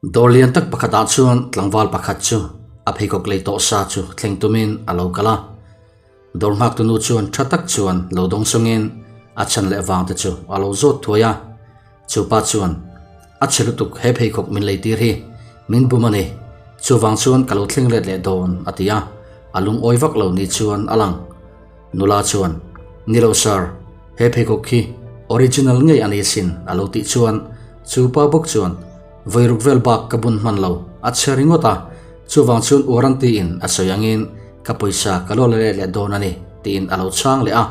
Dawr lian tak pakhatah chuan tlangval pakhat chu a pheikhawk lei tawh sa chu thleng tumin a lo kal a. Dawr nghaktu nu chuan tha tak chuan lo dawng sawngin a chhan leh vang te chu a lo zawt thuai a. Chu pa chuan, A chhe lutuk he pheikhawk min lei tir hi, min bum a ni. Chuvang chuan ka lo thleng let leh dawn, a ti a. A lungawi vak lo ni chuan a lang. Nula chuan, Ni lo sir, he pheikhawk hi original ngei a ni sin, a lo tih chuan chu pa bawk chuan, Vawi ruk vel bak ka bun hman lo, a chhe ringawt a, chuvang chuan warranty in a sawi angin ka pawisa ka lo la let leh dawn a ni, tiin a lo chhang leh a.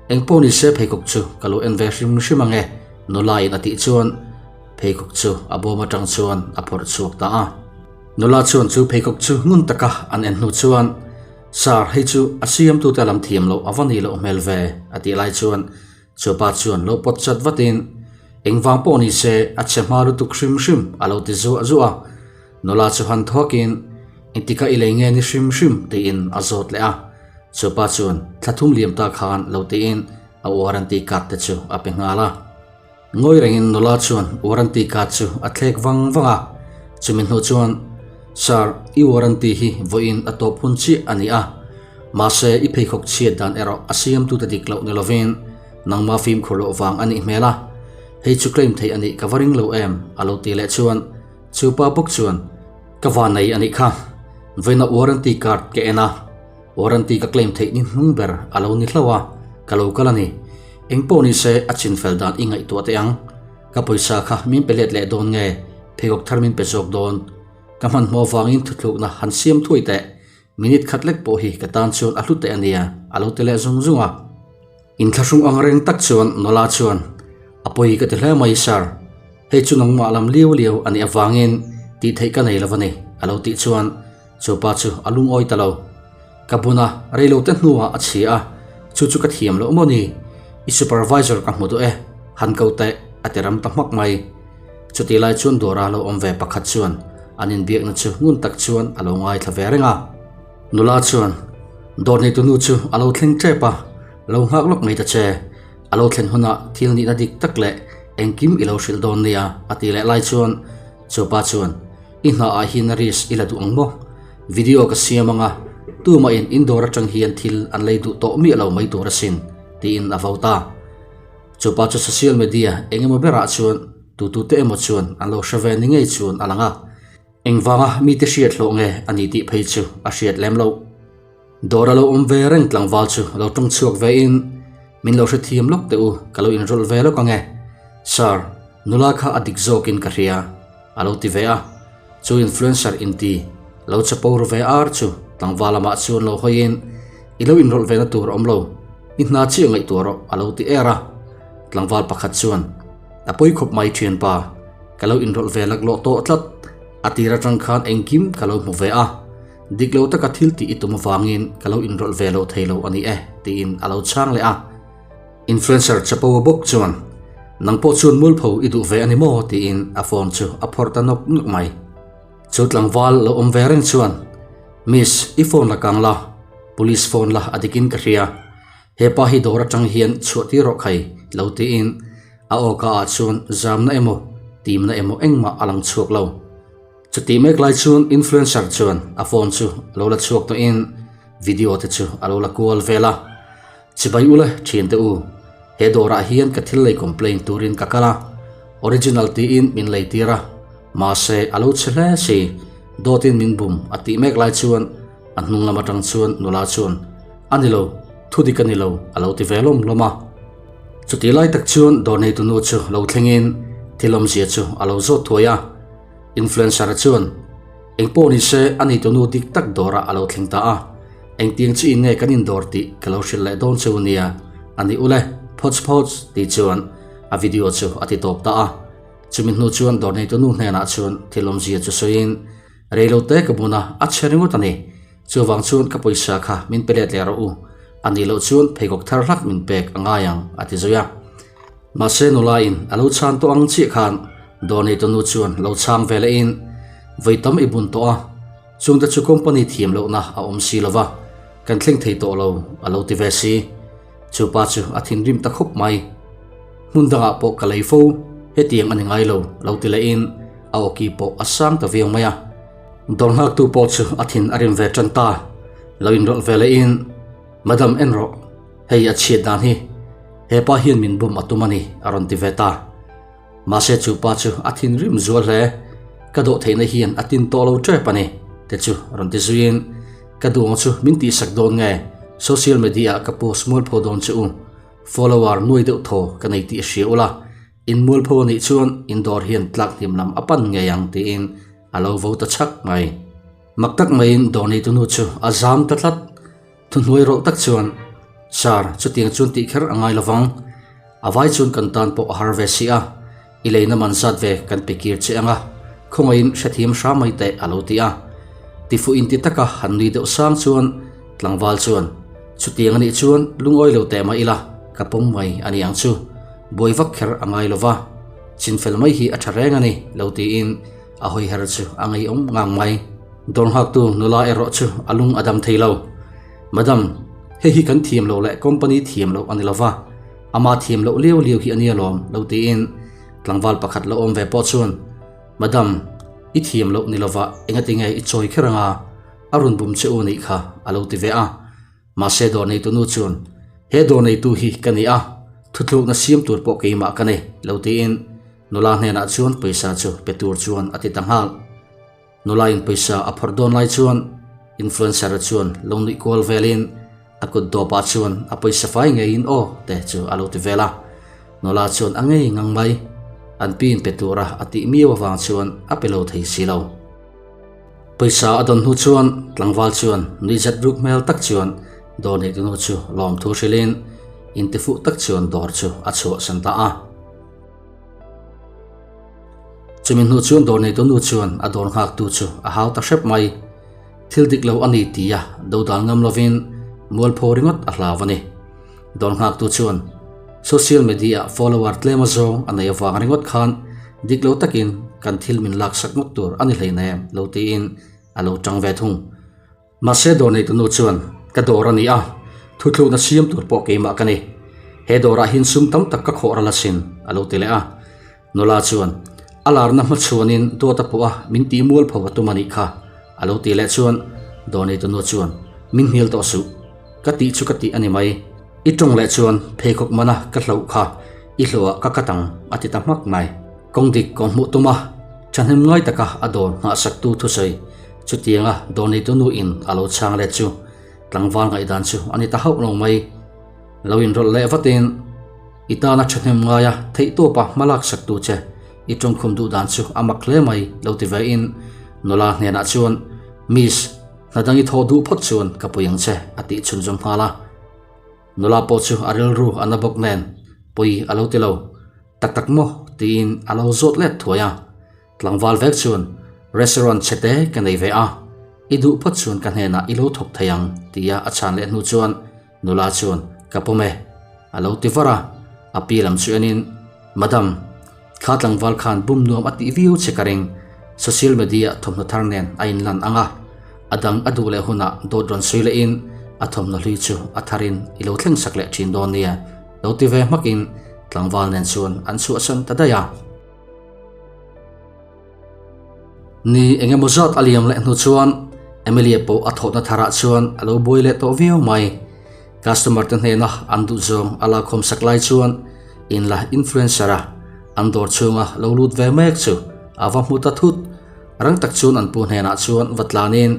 Engpawh ni se pheikhawk chu ka lo en ve hrim hrim ang e, nula in a tih chuan pheikhawk chu a bawm atang chuan a phawrh chhuak ta a. Nula chuan chu pheikhawk chu ngun taka an en hnu chuan, Sir, hei chu a siamtute lam thiam loh a va nih loh hmel ve, a tih lai chuan chupa chuan lo pawt chat vatin, Engvang pawh ni se a chhe hma lutuk hrim hrim, a lo ti zuah zuah a. Nula chu han thuakin, Engtikah i lei nge ni hrim hrim? tiin a zawt leh a. Chupa chuan, Thla thum liam ta khan lo tiin a warranty card te chu a pe nghal a. Ngawi rengin nula chuan warranty card chu a thlek vang vang a, chumi hnu chuan, Sir, i warranty hi vawiin a tawp hun chiah a ni a, mahse i pheikhawk chhiat dan erawh a siamtute dik loh ni lovin nangma fimkhur loh vang a nih hmel a, hei chu claim theih a nih ka va ring lo em, a lo ti leh chuan chupa bawk chuan, Ka va nei a nih kha, vawiina warranty card ka en a, Warranty ka claim theih ni hnung ber a lo ni hlauh a, ka lo kal a ni. Eng pawh ni se a chin fel dan i ngaihtuah teh ang. Ka pawisa kha min pe let leh dawn nge, pheikhawk thar min pe zawk dawn. Ka hmanhmawh vangin thuthlukna han siam thuai teh. Minute khat lek pawh hi ka tan chuan a hlu teh a nia, a lo ti leh zung zung a. Inthlahrung ang reng tak chuan nula chuan, A pawi ka ti hle mai sir, hei chu nangmah lam liau liau a nih avangin tih theih ka nei lo a ni, a lo tih chuan chu pa chu a lungawi ta lo. Ka bun a, reilote hnuah a chhia a, chu chu ka thiam loh maw ni? I supervisor ka hmu duh e, han ko teh, a ti ram ta hmak mai. Chutih lai chuan dawra lo awm ve pakhat chuan an inbiakna chu ngun tak chuan a lo ngaithla ve reng a. Nula chuan dawr neitu nu chu a lo thleng tep a, Lo nghak lawk mai ta che, a lo thlen hunah thil nihna dik tak leh engkim i lo hrilh dawn nia a ti leh lai chuan chupa chuan I hnaah hian risk i la duh ang maw? Video ka siam anga tumahin indoor atang hian thil an lei duh tawh miah lo mai tur asin tiin a vo ta. Chupa chu social media eng emaw berah chuan tutute emaw chuan an lo hre ve ni ngei chuan a lang a. Engvanga mite hriat hlawh nge a ni tih phei chu a hriat lem loh. Dawr a lo awm ve reng tlangval chu lo tawng chhuak ve in, Min lo hrethiam lawk teh u, ka lo inrawlh ve lawk ange. Sir, nula kha a dik zawkin ka hria, a lo ti ve a. Chu influencer inti lo chapo ru ve ar chu tlangval lamah chuan lo hawiin, I lo inrawlh ve na tur a awm lo, i hna chiah ngaihtuah rawh, a lo ti er a. Tlangval pakhat chuan, A pawi khawp mai thianpa, ka lo inrawlh ve laklawh tawh tlat, a tir atang khan engkim ka lo hmu ve a, dik lo taka thil tih i tum avangin ka lo inrawlh ve lo thei lo a ni e, tiin a lo chhang leh a. Influencer Chapo bawk chuan, Nang pawh chuan mualpho i duh ve a ni maw? tiin a phone chu a phawrh ta nawk nawk mai. Chu tlangval lo awm ve reng chuan, Miss, i phone la kang la, police phone la a dikin ka hria. He pa hi dawr atang hian chhuah tir rawh khai lo tiin a awka ah chuan zamna emaw timna emaw engmah a lang chhuak lo. Chutih mek lai chuan influencer chuan a phone chu a lo la chhuak tawhin video te chu a lo la kual vel a. Chibai ule thiante u, he dawrah hian ka thil lei complain turin ka kal a, original tiin min lei tir a, mahse a lo chhe hle si, dawtin min bum a tih mek lai chuan A hnung lam atang chuan nula chuan, A ni lo, thu dik a ni lo, a lo ti ve lawm lawm a. Chutih lai tak chuan dawr neitu nu chu lo thlengin thil awmzia chu a lo zawt thuai a. Influencer-a chuan, Engpawh ni se, a neitu nu dik tak dawrah a lo thleng ta a. Engtiang chi in nge kan indawr tih ka lo hrilh leh dawn cheu nia, a ni ule, phawts phawts, tih chuan a video chu a ti tawp ta a. Chumi hnu chuan dawr neitu nu hnenah chuan thil awmzia chu sawiin, Reilo te ka bun a, a chhe ringawt a ni. Chuvang chuan ka pawisa kha min pe let leh rawh u. A nih loh chuan pheikhawk thar hlak min pek a ngai ang, a ti zui a. Mahse nula in a lo chhan tawh ang chiah khan dawr neitu nu chuan lo chhang ve leh in, Vawi tam i bun tawh a, chungte chu company thiam lohna a awm si lova, kan thleng thei tawh lo, a lo ti ve si. Chu pa chu a thinrim ta khawp mai. Hmun dangah pawh ka lei fo, hetiang a ni ngai lo, lo ti leh in. a awki pawh a sang ta viau mai a. Dawr nghaktu pawh chu a thin a rim ve tan ta. Lo inrawlh ve lehin, Madam en rawh, hei a chhiat dan hi, hepa hian min bum a tum a ni, a rawn ti ve ta. Mahse chu pa chu a thinrim zual hle, Ka dawh theihna hian a tin tawh lo tep a ni, te chu rawn ti zuiin, Ka duang chu min tihsak dawn nge, social media ah ka post mualpho dawn che u, follower nuai deuh thaw ka nei tih hria ula, in mualpho a nih chuan in dawr hian tlak hnim lam a pan ngei ang tiin a lo vo ta chhak mai. Mak tak maiin dawr neitunu chu a zam ta tlat. Thuhnuai rawlh tak chuan, Sir, chutiang chuan tih kher a ngai lovang. A vai chuan kan tan pawh a har ve si a, i leina man zat ve kan pe kir che ang a, khawngaihin hrethiam hram mai teh a lo ti a. Tifuh inti taka han nui deuh sang chuan tlangval chuan, Chutiang a nih chuan lungawi lo teh mah ila, ka pawm mai a ni ang chu. Buai vak kher a ngai lova, chinfel mai hi a tha reng a ni, lo tiin a hawiher chu a ngeiawm ngang mai. Dawr nghaktu nula erawh chu a lung a dam thei lo. Madam, hei hi kan thiam loh leh company thiam loh a ni lova, ama thiam loh liau liau hi a nia lawm lo tiin tlangval pakhat lo awm ve pawh chuan, Madam, i thiam loh ni lova engatinge i chawi kher anga a rawn bum che u nih kha a lo ti ve a. Mahse dawr neitunu chuan, He dawr neitu hi ka ni a, thutlukna siam tur pawh keimah ka ni lo tiin nula hnenah chuan pawisa chu pe tur chuan a ti ta nghal. Nula in pawisa a phawrh dawn lai chuan influencer chuan lo nuih kual velin a kut dawpah chuan a pawisa fai ngeiin aw te chu a lo ti vel a. Nula chuan a ngei ngang mai. An pi in pe tura a tih miau avang chuan a pe lo thei si lo. Pawisa a dawn hnu chuan tlangval chuan nuihzat ruk hmel tak chuan dawr neitunu chu lawmthu hrilhin intifuh tak chuan dawr chu a chhuahsan ta a. Chumi hnu chuan dawr neitu nu chuan a dawr nghaktu chu a hau ta hrep mai. Thil dik lo a ni tia dodal ngam lovin mualpho ringawt a hlau a ni. Dawr nghaktu chuan social media ah follower tlem a zawng a nei avang ringawt khan dik lo takin kan thil min laksak ngawt tur a ni hleinem lo tiin a lo tang ve thung. Mahse dawr neitunu chuan, Ka dawr a ni a, thuthlukna siam tur pawh keimah ka ni. He dawrah hian sum tam tak ka khawh ral asin, a lo ti leh a. Nula chuan, A larna hmachhuanin dawt a pawh a, min tih mualpho a tum a nih kha, a lo ti leh chuan dawr neitunu chuan, Min hnial tawh suh. Ka tih chu ka tih a ni mai. I tawng leh chuan pheikhawk mana ka hloh kha i hlawhah ka kat ang, a ti ta hmak mai. Kawng dik kawng hmuh tum a, thahnem ngai taka a dawr nghahsaktu thusawi Chutianga dawrneitu nu in a lo chhang let chu tlangval ngaihdan chu a ni ta hauh lo mai. Lo inrawlh leh vatin i tana thahnem ngaia theihtawpa hma laksak tu che i tawngkhum duh dan chu a mak hle mai lo ti ve in nula hnenah chuan Miss, hna dang i thawh duh phawt chuan ka pui ang che a tih chhunzawm nghal a. Nula pawh chu a rilru a na bawk nen pui a lo ti lo. Tak tak maw? tiin a lo zawt let thuai a. Tlangval vek chuan restaurant chhe te ka nei ve a, i duh phawt chuan ka hnenah i lo thawk thei ang tia a chhan leh hnu chuan nula chuan ka pawm e a lo ti var a, a pi lam chu enin Madam, kha tlangval khan bum nuam a tih viau che ka ring, social media thawmhnaw thar nen a inlan ang a, a dang a duh leh hunah dawt rawn sawi lehin a thawmhnaw hlui chu a tharin i lo thleng sak leh thin dawn nia lo ti ve hmakin tlangval nen chuan an chhuahsan ta daih a. Ni eng emaw zat a liam leh hnu chuan Emilia pawh a thawhna tharah chuan a lo buai leh tawh viau mai. Customer te hnena an duh zawng a lakhawm sak lai chuan in la influencer a an dawr chhunga lo lut ve mek chu a va hmu ta thut. Rang tak chuan an pu hnenah chuan va tlanin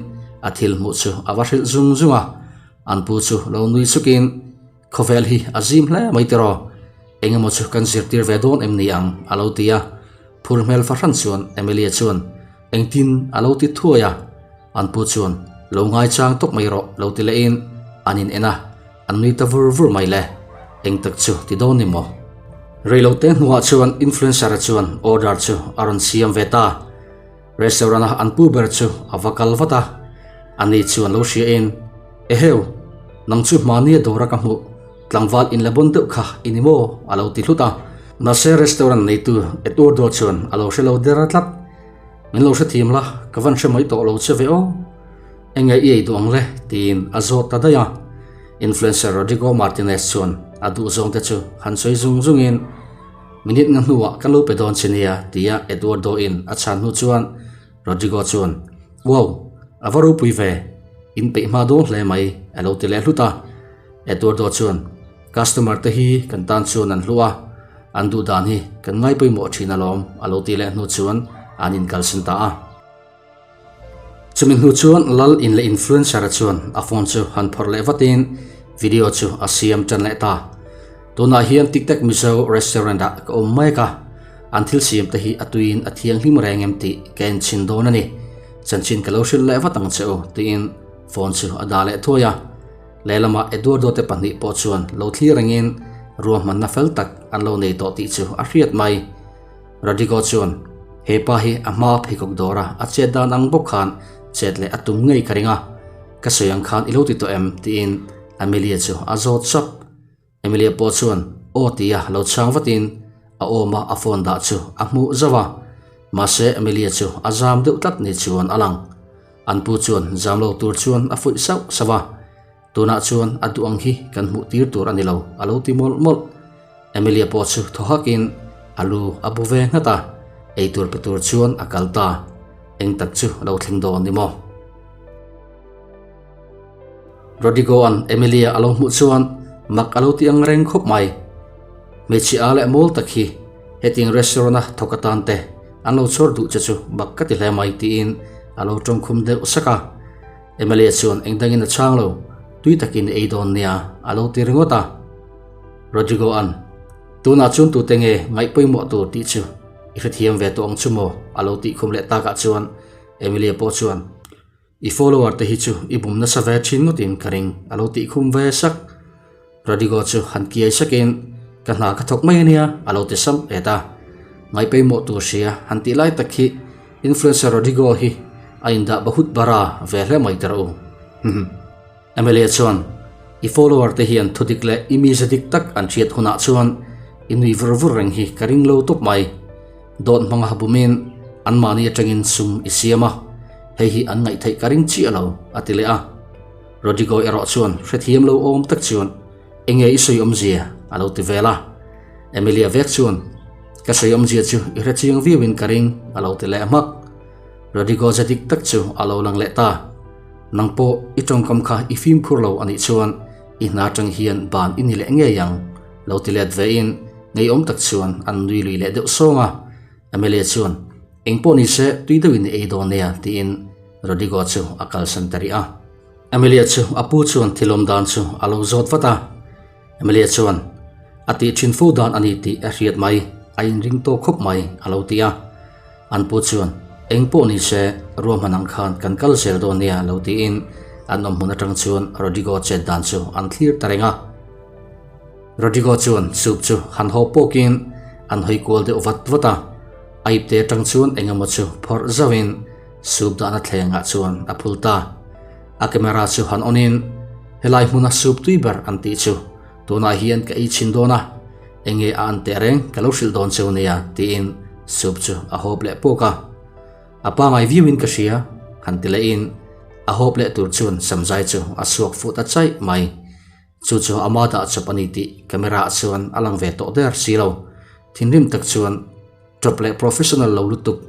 a thil hmuh chu a va hrilh zung zung a. An pu chu lo nui sukin Khawvel hi a zim hle mai tiraw? Engemaw chu kan zirtir ve dawn em ni ang? a lo ti a. Phur hmel fahran chuan Emilia chuan, Engtin? a lo ti thuai a. An pu chuan, Lo ngaichang tawp mai rawh lo ti lehin an in en a, an nui ta vur vur mai le. Eng tak chu ti dawn ni maw? Reilote hnuah chuan influencer-a chuan order chu a rawn siam ve ta. Restaurant-a an pu ber chu a va kal vat a, ani chuan lo hriain, Eheu, nang chu hmania dawra ka hmuh, tlangval inla bon deuh kha i ni maw? a lo ti hlut a. Mahse restaurant neitu Eduardo chuan a lo hre lo der a tlat. Min lo hrethiam la, ka van hre mai tawh lo che ve aw. Enge i ei duh ang le? tiin a zawt ta daih a. Influencer Rodrigo Martinez chuan a duhzawngte chu han sawi zung zungin, Minute nga hnuah ka lo pe dawn che nia, tia Eduardo-in a chhan hnu chuan Rodrigo chuan, Wow, a va ropui ve, in peih hma dawn hle mai, a lo ti leh hlut a. Eduardo chuan, Customer te hi kan tan chuan an hlu a, an duh dan hi kan ngai pawimawh thin alawm, a lo ti leh hnu chuan an inkalsan ta a. Chumi hnu chuan Lal in leh influencer-a chuan a phone chu han phawrh leh vatin video chu a siam tan leh ta. Tunah hian Tiktek Mizo restaurant-ah ka awm mek a, an thil siam te hi a tuiin a thianghlim reng em tih ka en chhin dawn a ni. Chanchin ka lo hrilh leh vat ang che u tiin phone chu a dah leh thuai a. Lehlamah Eduardo te pahnih pawh chuan lo thlir rengin ruahmanna fel tak an lo nei tawh tih chu a hriat mai. Rodrigo chuan, He pa hi a hma pheikhawk dawra a chet dan ang bawk khan chet leh a tum ngei ka ring a, ka sawi ang khan i lo ti tawh em? tiin Amelia chu a zawt sap. Amelia pawh chuan aw tia lo chhang vatin a awma a phone dah chu a hmuh zauh a, mahse Amelia chu a zam deuh tlat ni chuan a lang. An pu chuan zam lo tur chuan a fuih sauh sauh a. Tunah chuan a duh ang hi kan hmuh tir tur a ni lo, a lo ti mawlh mawlh. Emilia pawh chu thaw hakin a lu a bu ve nghat a, ei tur pe tur chuan a kal ta. Eng tak chu lo thleng dawn ni maw? Rodrigo-a'n Emilia a lo hmuh chuan mak a lo ti ang reng khawp mai. Hmeichhe a leh mawl tak hi hetiang restaurant-a thawk atan te an lo chhawr duh che chu mak ka ti hle mai tiin a lo tawngkhum deuh sak a. Emilia chuan eng dangin a chhang lo, tui takin ei dawn nia a lo ti ringawt a. Rodrigo-a'n, Tunah chuan tute nge ngaih pawimawh tur tih chu i hrethiam ve tawh ang chu maw? a lo tih khum leh takah chuan Emilia pawh chuan, I follower te hi chu i bum nasa ve thin ngawtin ka ring a lo tih khum ve sak. Rodrigo chu han kiai sakin, Ka hna ka thawk mai ania a lo ti sam et a. Ngaih pawimawh tur hria han tih lai tak hi Influencer Rodrigo hi a indah bahut bara ve hle mai tawh u. Humm. Amelia chuan, I follower te hian thudik leh i mize dik tak an hriat hunah chuan i nui vur vur reng hi ka ring lo tawp mai. Dawt hmanga bumin anmahni atangin sum i siam a, hei hi an ngaihtheih ka ring chiah lo, a ti leh a. Rodrigo erawh chuan hrethiam lo awm tak chuan, Enge i sawi awmzia? a lo ti vel a. Emilia vek chuan, Ka sawi awmzia chu i hre chiang viauin ka ring, a lo ti leh hmak. Rodrigo ze dik tak chu a lo lang leh ta. Nang pawh i tawngkam kha i fimkhur lo a nih chuan i hna atang hian ban i ni leh ngei ang, lo ti let vein ngeiawm tak chuan an nui lui leh deuh sawng a. Amelia chuan, Eng pawh ni se tui deuhin i ei dawn nia, tiin Rodrigo chu a kalsan ta rih a. Amelia chu a pu chuan thil awm dan chu a lo zawt vat a. Amelia chuan, A tih thin fo dan a ni tih a hriat mai, a inring tawk khawp mai, a lo ti a. An pu chuan, Eng pawh ni se, ruahman ang khan kan kal zel dawn nia, lo tiin an awm hmun atang chuan Rodrigo chet dan chu an thlir ta reng a. Rodrigo chuan soup chu han haw pawkin an hawi kual deuh vat vat a, a ipte atang chuan eng emaw chu phawrh zauhin soup dahna thlengah chuan a phul ta. A camera chu han on in, Helai hmuna soup tui ber an tih chu tunah hian ka ei chhin dawn a, enge a an teh reng ka lo hrilh dawn cheu nia tiin soup chu a hawp leh pawk a. A pangai viauin ka hria, han ti lehin a hawp leh tur chuan samzai chu a suak fuh ta chaih mai. Chu chu ama dah chawp a ni tih camera ah chuan a lang ve tawh der si lo. Thinrim tak chuan tawp leh professional lo lutuk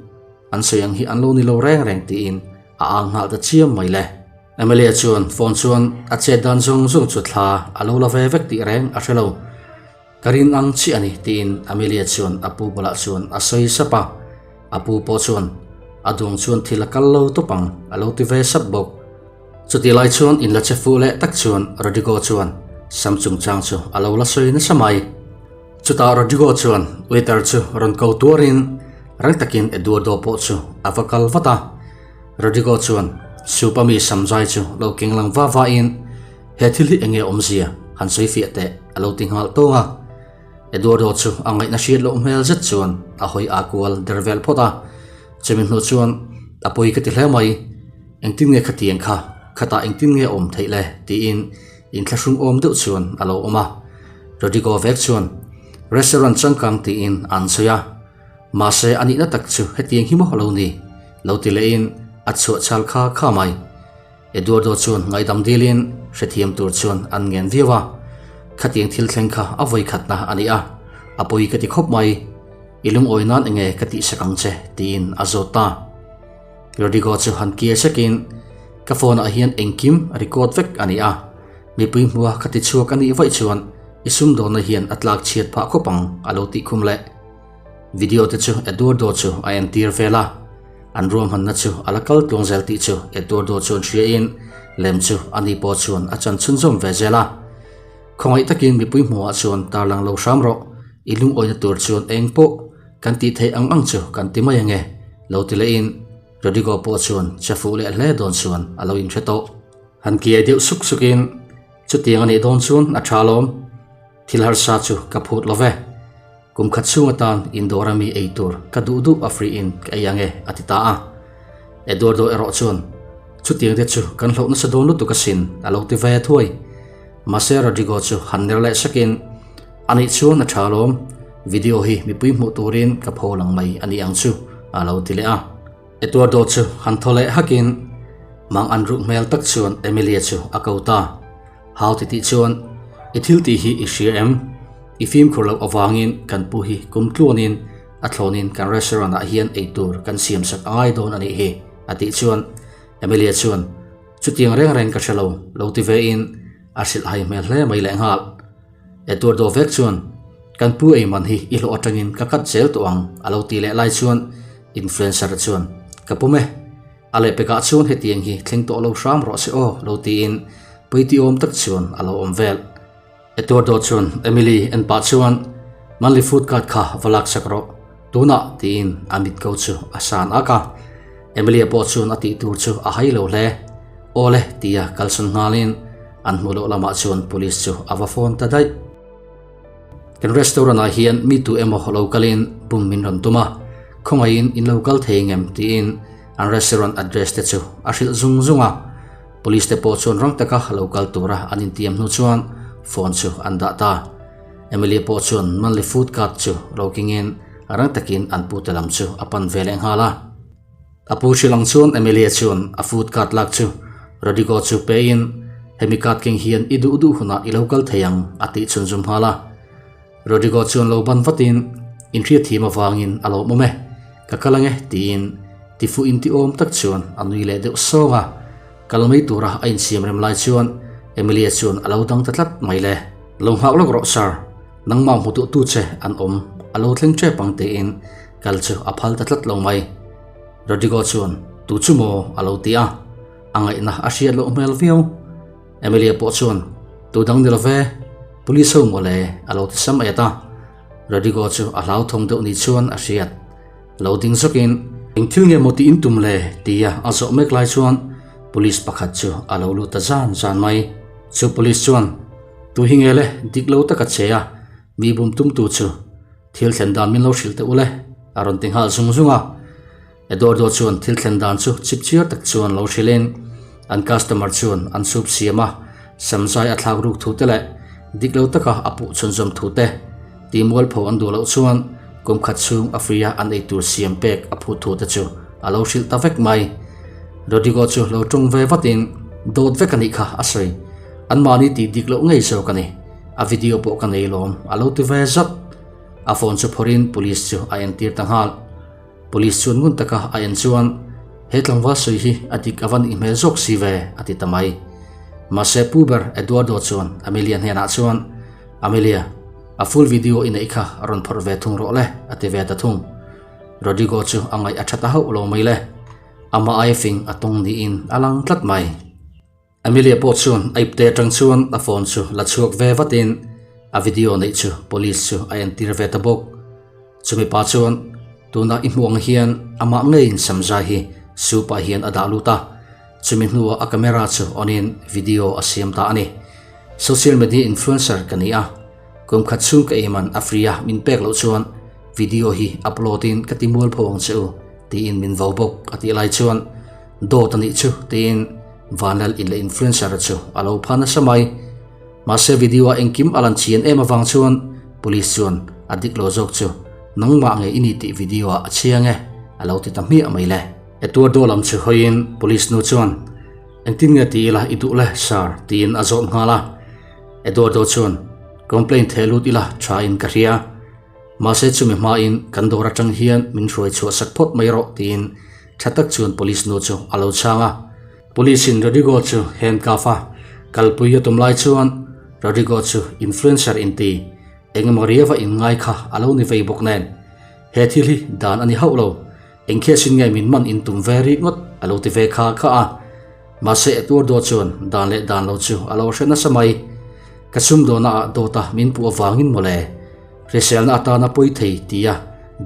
an sawi ang hi an lo ni lo reng reng tiin a ang nghal ta chiam mai le. Amelia chuan phone chuan a chet dan zawng zawng chu thla a lo la ve vek tih reng a hre lo. Ka rin ang chiah a ni tiin Amelia chuan a pu bulah chuan a sawi sap a. A pu pawh chuan a duang chuan thil a kal lo tawp ang a lo ti ve sap bawk. Chutih lai chuan inla che fuh leh tak chuan Rodrigo chuan Sam chungchang chu a lo la sawi nasa mai. Chutah Rodrigo chuan waiter chu rawn ko tuarin rang takin Eduardo pawh chu a va kal vat a. Rodrigo chuan soup a mi sam zai chu lo keng lang va va in he thil hi enge awmzia han sawi fiah teh a lo ti nghal tawng a. Eduardo chu a ngaihna hriat loh hmel zet chuan a hawi aa kual der vel phawt a. Chumi hnu chuan a pawi ka ti hle mai, engtin nge khatiang kha, khatah engtin nge awm theih le tiin inthlahrung awm deuh chuan a lo awm a. Rodrigo vek chuan restaurant changkang tiin an sawi a, mahse a nihna tak chu hetiang hi maw lo ni lo ti lehin a chhuah chhal kha kha mai. Eduardo chuan ngaihdam dilin hrethiam tur chuan an ngen viau a, khatiang thil thleng kha a vawi khatna a ni a, A pawi ka ti khawp mai, i lungawi nan enge ka tihsak ang che tiin a zawt ta. Rodrigo chu han kiai sakin, Ka phone ah hian engkim a record vek a ni a, mipui hmua ka ti chhuak a nih vaih chuan i sumdawnna hian a tlak chhiat phah khawp ang a lo tih khum leh. Video te chu Eduardo chu a entir vel a, an ruahmanna chu a la kal tluang zel tih chu Eduardo chuan hriain lem chu ani pawh chuan a chan chhunzawm ve zel a. Khawngaih takin mipui hmuhah chuan tarlang lo hram rawh, i lungawina tur chuan eng pawh kan tih theih ang ang chu kan ti mai ange, lo ti lehin Rodrigo pawh chuan che fuh leh hle dawn chuan a lo inhre tawh. Han kiai deuh suk sukin, Chutiang a nih dawn chuan a tha alawm, thil harsa chu ka phut lo ve. Kum khat chhung atan indawr a mi ei tur ka duh duh a free in ka ei ange a ti ta a. Eduardo erawh chuan, Chutiang te chu kan hlauh nasa dawn lutuk asin a lo ti ve thuai. Mahse Rodrigo chu han ner leh sakin, Anih chuan a tha alawm, video hi mipui hmuh turin ka pho lang mai a ni ang chu a lo ti leh a. Eduardo chu han thaw leh hakin mang an ruk hmel tak chuan Emilia chu a ko ta. Hau ti tih chuan, I thil tih hi i hria em? I fimkhur loh avangin kan pu hi kum tluanin a thlawnin kan restaurant ah hian eitur kan siamsak a ngai dawn a nih hi, a tih chuan Emilia chuan, Chutiang reng reng ka hre lo, lo ti vein a hrilh hai hmel hle mai lehnghal. Eduardo vek chuan, Kan pu eiman hi i hlawh atangin ka cut zel tawh ang, a lo ti leh lai chuan influencer chuan, Ka pum e. A lehpekah chuan hetiang hi thleng tawh lo hram rawh se aw lo tiin puitiawm tak chuan a lo awm vel. Eduardo chuan Emily en pah chuan Manly food cart kha va laksak rawh tunah tiin a mit ko chu a san ak a. Emilia pawh chuan a tih tur chu a hai lo hle. Awle tia kalsan nghalin an hmuh loh lamah chuan police chu a va phone ta daih. Kan restaurant ah hian mi tu emaw lo kalin bum min rawn tum a, khawngaihin in lo kal thei ngem tiin an restaurant address te chu a hrilh zung zung a. Police te pawh chuan rang taka lo kal tura an intiam hnu chuan phone chu an dah ta. Emily pawh chuan monthly food card chu lo kingin rang takin an pute lam chu a pan ve leh nghal a. A pu hrilh ang chuan Emilia chuan a food card lak chu Rodrigo chu pein hemi card keng hian i duh duh hunah i lo kal thei ang a tih chhunzum nghal a. Rodrigo chuan lo ban vatin inhriatthiam avangin a lawmawm e, ka kal ange tiin tifuh intiawm tak chuan a nui leh deuh sawng a. Kal mai tura a insiam rem lai chuan Emilia chuan a lo dang ta tlat mai le. Lo nghak lawk rawh sir, nangmah hmu duhtu che an awm a lo thleng tep ang tiin Kal chu a phal ta tlat lo mai. Rodrigo chuan, Tu chu maw? a lo ti a, a ngaihna a hriat loh hmel viau. Emilia pawh chuan, Tu dang ni lo ve, police ho maw le? a lo ti sam et a. Rodrigo chu a hlauthawng deuh ni chuan a hriat. Lo ding zawkin, Eng thil nge maw tih in tum le? tia a zawh mek lai chuan police pakhat chu a lo lut ta zan zan mai. Chu police chuan, Tu hi nge le, dik lo taka che a, mi bum tumtu chu? Thil thlen dan min lo hrilh teh u le, a rawn ti nghal zung zung a. Eduardo chuan thil thlen dan chu chip chiar tak chuan lo hrilhin an customer chuan an soup siam a, samzai a thlak ruk thu te leh dik lo taka a puh chhunzawm thu te, tihmualpho an duh loh chuan kum khat chhung a free a an eitur siam pek a phut thu te chu a lo hrilh ta vek mai. Rodrigo chu lo tawng ve vatin dawt vek a nih kha a sawi. Anmahni tih dik loh ngei zawk a ni. A video pawh ka nei lawm, a lo ti ve zat. A phone chu phawrhin police chu a entir ta nghal. Police chuan ngun taka a en chuan, He tlangval sawi hi a dik a va nih hmel zawk si ve, a ti ta mai. Mahse pu ber Eduardo chuan Amelia hnenah chuan, Amelia, a full video i neih kha rawn phawrh ve thung rawh le, a ti ve ta thung. Rodrigo chu a ngaih a tha ta hauh lo mai le. Amah aia fing a tawng niin a lang tlat mai. Amelia pawh chuan a ipte atang chuan a phone chu la chhuak ve vatin a video neih chu police chu a entir ve ta bawk. Chumi pa chuan tuna i hmuh ang hian amah ngeiin samzai hi soup ah hian a dah lut a, chumi hnuah a camera chu on in video a siam ta a ni. Social media influencer ka ni a, kum khat chhung ka eiman a free a min pek loh chuan video hi upload in ka ti mualpho ang che u tiin min vo bawk a tih lai chuan Dawt a nih chu tiin Vanlal in leh influencer chu a lo pha nasa mai. Mahse video ah engkim a lan chian em avang chuan police chuan a dik lo zawk chu nangmah nge i ni tih video ah a chiang e a lo ti ta hmiah mai le. Eduardo lam chu hawiin police nu chuan engtin nge ti ila i duh le sir tiin a zawt nghal a. Eduardo chuan complaint theh lut ila tha in ka hria. Mahse chumi hmain kan dawr atang hian min hruai chhuah sak phawt mai rawh tiin tha tak chuan police nu chu a lo chhang a. Police in Rodrigo chu handcuff a kalpui a tum lai chuan Rodrigo chu influencer inti engemaw riava inngai kha a lo ni vei bawk nen he thil hi dan a ni hauh lo. Eng khiasin nge min man in tum ve rik ngawt a lo ti ve kha kha a. Mahse Eduardo chuan dan leh dan lo chu a lo hre nasa mai. Ka sumdawhna ah dawta min puh avangin mawle. Hriselna atana pawi thei tia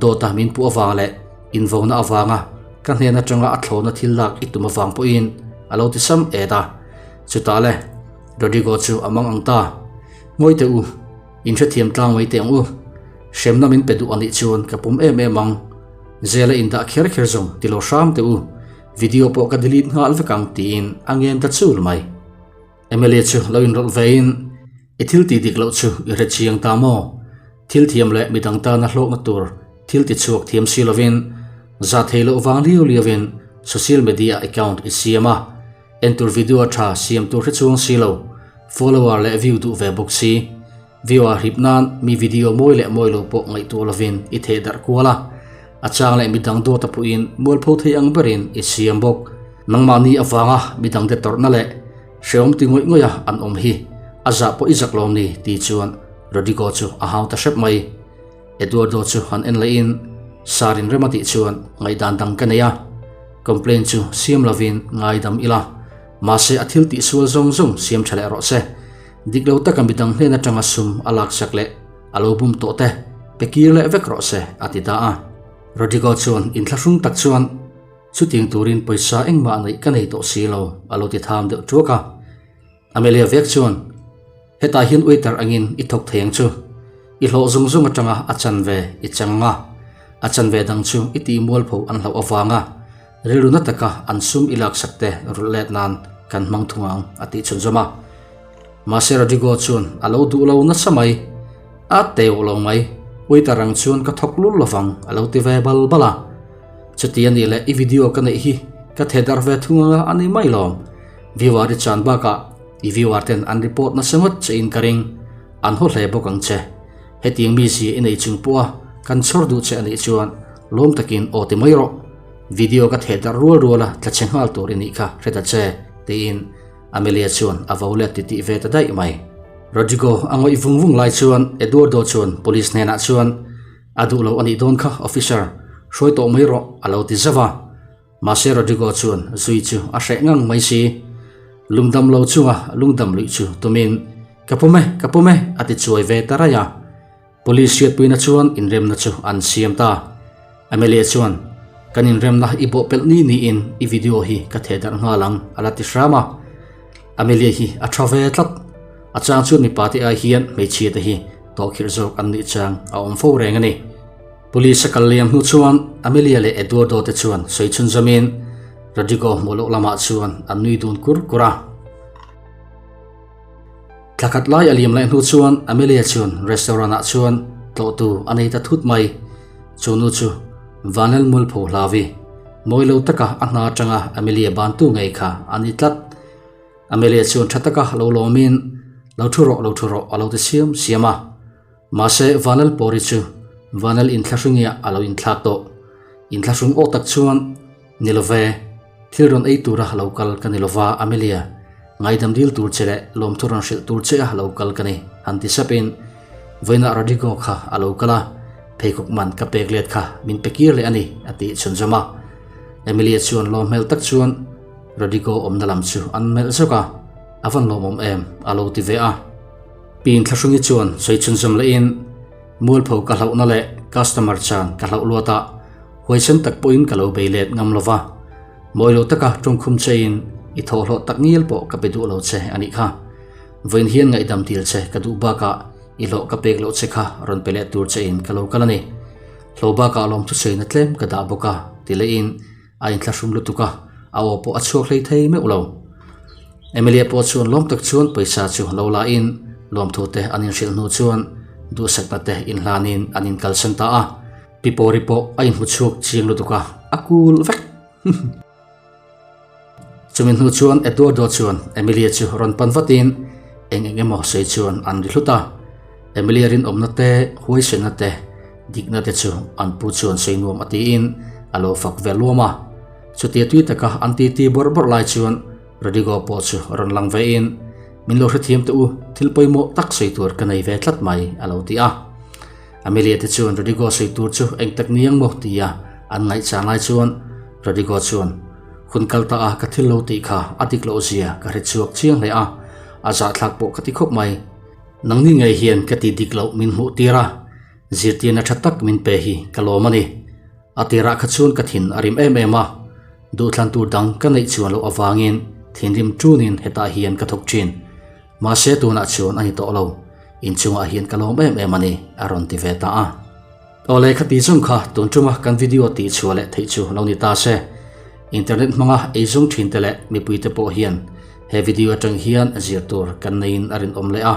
dawta min puh avang leh invona avanga ka hnen atanga a thlawhna thil lak i tum avang pawhin a lo ti sam et a. Chutah le Rodrigo chu a mang ang ta. Ngawi teh u, in hrethiam tlang mai teh ang u. Hremna min pe duh anih chuan ka pawm em em ang. Zela indah kher kher zawng ti lo hram teh u. Video pawh ka delete nghal vek ang tiin a ngen ta chul mai. Mla chu lo inrawlh vein, I thil tih dik loh chu i hre chiang ta maw? Thil thiam leh midang tana hlawkna tur thil ti chhuak thiam si lovin, za thei loh vang liau liauin social media account i siam a, entur video tha siam tur hre chuang si lo, follower leh view duh ve bawk si. Viewer hrip nan mi video mawi leh mawi lo pawh ngaihtuah lovin i theh darh kual a, a chang leh midang dawt a phuhin mualpho thei ang berin i siam bawk. Nangmahni avanga midangte tawrhna leh hrehawm ti ngawih ngawih a an awm hi a zah pawh i zak lawm ni tih chuan Rodrigo chu a hau ta hrep mai. Eduardo chu han en lehin Sarin rem a tih chuan ngaihdan dang ka nei a, complaint chu siam lovin ngaidam ila, mahse a thil tihsual zawng zawng siam tha leh rawh se. Dik lo taka midang hnen atanga sum a laksak leh a lo bum tawh te pe kir leh vek rawh se, a ti ta a. Rodrigo chuan inthlahrung tak chuan, Chutiang turin pawisa engmah neih ka nei tawh si lo, a lo ti tham deuh tuak a. Amelia vek chuan, Hetah hian waiter angin i thawk thei ang chu. I hlawh zung zung atanga a chanve i chang a, a chanve dang chu i tih mualpho an hlauh avanga rilru na taka an sum i laksak te rulh let nan kan hmang thung ang, a tih chhunzawm a. Mahse Rodrigo chuan a lo duh lo nasa mai. A teuh lo mai, waiter ang chuan ka thawk lul lovang, a lo ti ve bal bal a. Chuti a nih leh i video ka neih hi ka theh darh ve thung anga a ni mai lawm. Viewer i chan bakah i viewer ten an report nasa ngawt che in ka ring. An haw hle bawk ang che. Hetiang mizia i nei chung pawha kan chhawr duh che a nih chuan lawm takin aw ti mai rawh. Video ka theh darh rual ruala tla che nghal tur i nih kha hre ta che, tiin Amelia chuan a vo let titih ve ta daih mai. Rodrigo a ngawih vung vung lai chuan Eduardo chuan police hnenah chuan, A duh lo a nih dawn kha, officer, hruai tawh mai rawh, a lo ti zauh a. Mahse Rodrigo chuan zui chu a hreh ngang mai si. Lungdam lo chunga lungdam luih chu tumin, Ka pawm e, ka pawm e, a ti chuai ve ta raih a. Police hriatpuina chuan inremna chu an siam ta. Amelia chuan, Kan inremna i bawh pelh ni niin i video hi ka theh darh nghal ang, a la ti hram a. Amelia hi a tha ve tlat. A chang chuan mipa te ai hian hmeichhia te hi tawhkhirh zawk an nih chang a awm fo reng a ni. Police a kal liam hnu chuan Amelia leh Eduardo te chuan sawi chhunzawmin Rodrigo hmuh loh lamah chuan an nui dun kur kur a. Thla khat lai a liam leh hnu chuan Amelia chuan restaurant ah chuan tlawhtu a nei ta thut mai. Chu nu chu Vanel Mulpho hlavi, mawi lo taka a hna atanga Amelia bantu ngei kha a ni tlat. Amelia chuan tha taka lo lawmin, Lo thu rawh, lo thu rawh a lo ti siam siam a. Mahse Vanel Pawri chu Vanel inthlahrungiah a lo inthlak tawh. Inthlahrung aw tak chuan, Ni lo ve, thil rawn ei tura lo kal ka ni lova Amelia, ngaidam dil tur che leh lawmthu rawn hrilh tur che a lo kal ka ni, han ti sapin vawiinah Rodrigo kha a lo kal a, pheikhawk man ka pek let kha min pe kir leh a ni, a tih chhunzawm a. Amelia chuan lawm hmel tak chuan Rodrigo awmna lam chu an melh zawk a, A van lawmawm em, a lo ti ve a. Pin thlahrungi chuan sawi chhunzawm lehin, Mualpho ka hlauhna leh customer chan ka hlauh luat a, Huaisen tak pawhin ka lo bei let ngam lova, mawi lo taka tawngkhum chein i thawhhlawh tak ngial pawh ka pe duh lo che a nih kha. Vawiin hian ngaihdam dil che ka duh bakah i hlawh ka pek loh che kha rawn pe leh tur chein ka lo kal a ni. Hlo bakah lawmthusawiina tlem ka dah bawk a, ti lehin a inthlahrum lutuk a, a aw pawh a chhuak hlei thei meuh lo. Emilia pawh chuan lawm tak chuan pawisa chu lo la in lawmthu te an inhrilh hnu chuan duhsakna te inhlanin an inkalsan ta a. Pi Pawri pawh a inhmu chhuak chiang lutuk a, a kul vek. Chumi hnu chuan Eduardo chuan Emilia chu rawn pan vatin eng eng emaw sawi chuan an ri hlut a. Emilia rinawmna te, huaisenna te, dikna te chu an pu chuan sawi nuam a tiin a lo fak ve luam a. Chutia tui taka an titi bawrh bawrh lai chuan Rodrigo pawh chu rawn lang ve in, Min lo hrethiam teh u, thil pawimawh tak sawi tur ka nei ve tlat mai, a lo ti a. Amelia te chuan Rodrigo sawi tur chu eng tak ni ang maw tia an ngaihchang lai chuan Rodrigo chuan, Hun kal ta a ka thil lo tih kha a dik loh zia ka hre chhuak chiang hle a, a zahthlak pawh ka ti khawp mai. Nangni ngei hian ka ti dik loh min hmuh tir a, zirtirna tha tak min pe hi ka lawm a ni. A tirah kha chuan ka thin a rim em em a, duhthlan tur dang ka neih chuan loh avangin thinrim tunin hetah hian ka thawk thin. Mahse tunah chuan a ni tawh lo, inchungah hian ka lawm em em a ni, a rawn ti ve ta a. Awle khati zawng kha tun tuma kan video tih chhuah leh theih chu lo ni ta se. Internet hmanga eizawng thin te leh mipui te pawh hian he video atang hian zir tur kan neiin a rinawm leh a.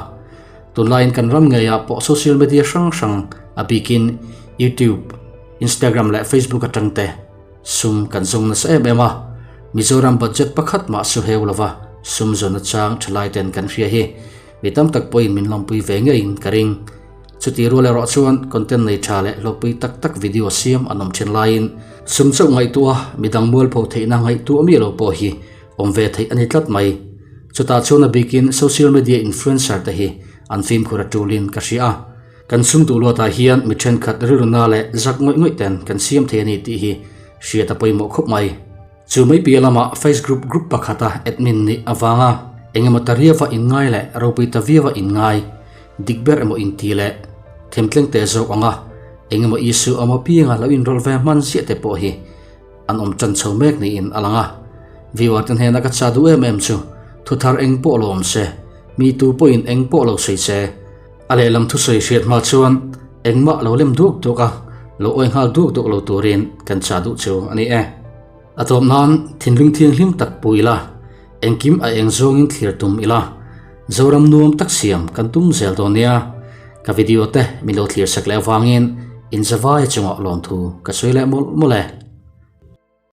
Tunlaiin kan ram ngeiah pawh social media hrang hrang a bikin YouTube, Instagram leh Facebook atang te sum kan zawng nasa em em a. Mizoram budget pakhat mah su heu lova sum zawn nachang thalai ten kan hria hi mi tam tak pawhin min lawmpui ve ngeiin ka ring. Chuti rual erawh chuan content nei tha leh hlawkpui tak tak video siam an awm thin laiin sum chauh ngaihtuah a midang mualpho theihna ngaihtuah miah lo pawh hi awm ve theih a ni tlat mai. Chutah chuan a bikin social media influencer te hi an fimkhur a tulin ka hria a. Kan sum duh luatah hian mi thenkhat rilruna leh zak ngawih ngawih ten kan siam thei a ni tih hi hriat a pawimawh khawp mai. Chu mai piah lamah Facebook group pakhata admin nih avanga engemaw ta riava inngai leh ropui ta viava inngai dik ber emaw inti leh themtleng teh zawk anga engemaw issue awm apianga lo inrawlh ve hman ziah te pawh hi an awm tan chho mek niin a lang a. Viewer te hnena ka chah duh em em chu thuthar eng pawh lo awm se, mi tu pawhin eng pawh lo sawi se, A lehlam thusawi hriat hma chuan engmah lo lem duak duak a, lo awi nghal duak duak lo turin kan chah duh chu a ni e. A tawp nan thinlung thianghlim tak pu ila, engkim a eng zawngin thlir tum ila, Zoram nuam tak siam kan tum zel dawn nia. Ka video te min lo thlir sak leh avangin inzavai chungah lawmthu ka sawi leh mawlh mawlh e.